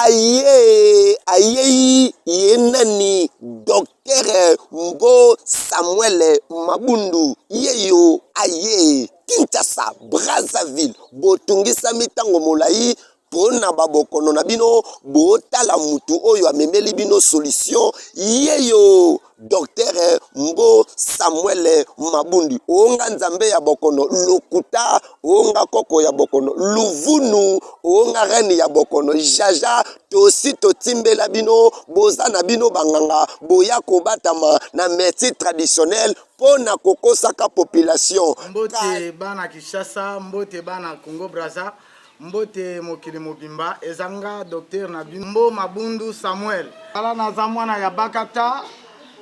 Aye ayei ye nani Docteur Mbo Samuel Mabundu yeyo aye Kinshasa Brazzaville botungisami ntango molai mpo na babokono na bino botala mutu oyo amemeli bino solution yeyo Docteur Mbo Samuel Mabundi onga nzambe ya bokono lokuta onga koko ya bokono luvunu onga reine ya bokono jaja tosi totimbela bino boza na bino banganga boya kobatama na médecine traditionnelle mpo na kokosaka population. Mbote bana Kinshasa, mbote bana Congo Brazza, Mbote mokili mobimba, eza nga docteur na bino Mbo Mabundu Samuel. Tala naza mwana ya Bakata,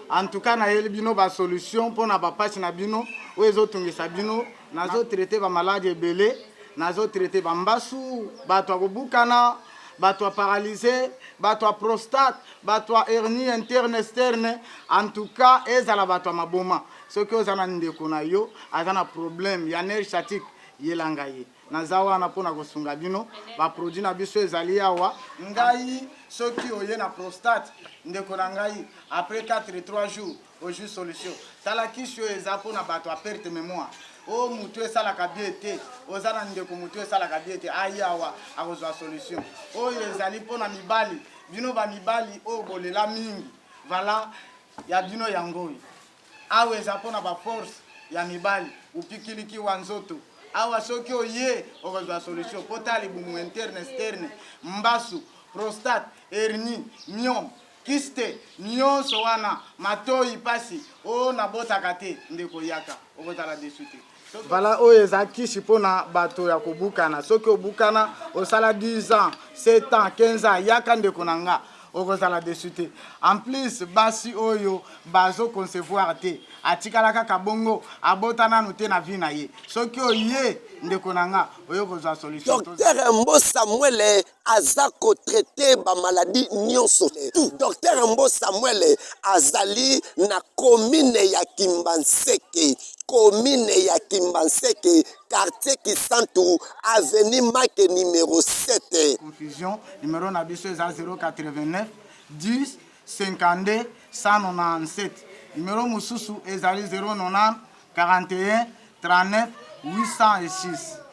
en tout cas nayeli bino ba solution pona ba pasi na bino oyo ezotungisa bino. Nazo traiter ba maladi ebele, nazo traiter ba mbasu, bato ya kobukana, bato ya paralyse, bato ya prostate, bato ya hernie interne externe, en tout cas ezala bato ya maboma. Soki oza na ndeko na yo aza na problème ya nerf sciatique, yela ngai ye. Naza wana pona kosunga bino. Ba produits na biso ezali awa. Ngai soki oye na prostate ndeko na ngai après 4 3 jours ozui solution. Tala kisi oyo eza pona bato ya perte memoire. Oyo mutu esalaka bien te, oza na ndeko mutu esalaka bien te, aya awa akozua solution. Oyo ezali pona mibali, bino ba mibali oyo bolela mingi, vala ya bino yango oyo. Awa eza pona ba force ya mibali upikiliki wa nzoto awa soki oye okozwa solution pota ya libumu interne externe mbasu prostate hernie myome kyste nionso wana matoyi pasi oh nabotaka te ndeko yaka okozala deçu te. Vala oyo eza kisi pona bato ya kobukana soki obukana osala 10 ans 7 ans 15 ans yaka ndeko na nga okozala deçu te en plus basi oyo bazo concevoir te atikala kaka bongo abota nanu te na vie na ye soki oye ndeko na nga oye kozwa solution. Docteur Mbo Samuel aza ko traite ba maladie nionso tout. Docteur Mbo Samuel azali na commune ya Kimbanseke, commune ya Kimbanseke, quartier Kisantu, avenue Make numero 7. Confusion, numero na biso eza 089 10 52 197. Numero mosusu ezali 090 41 39 806.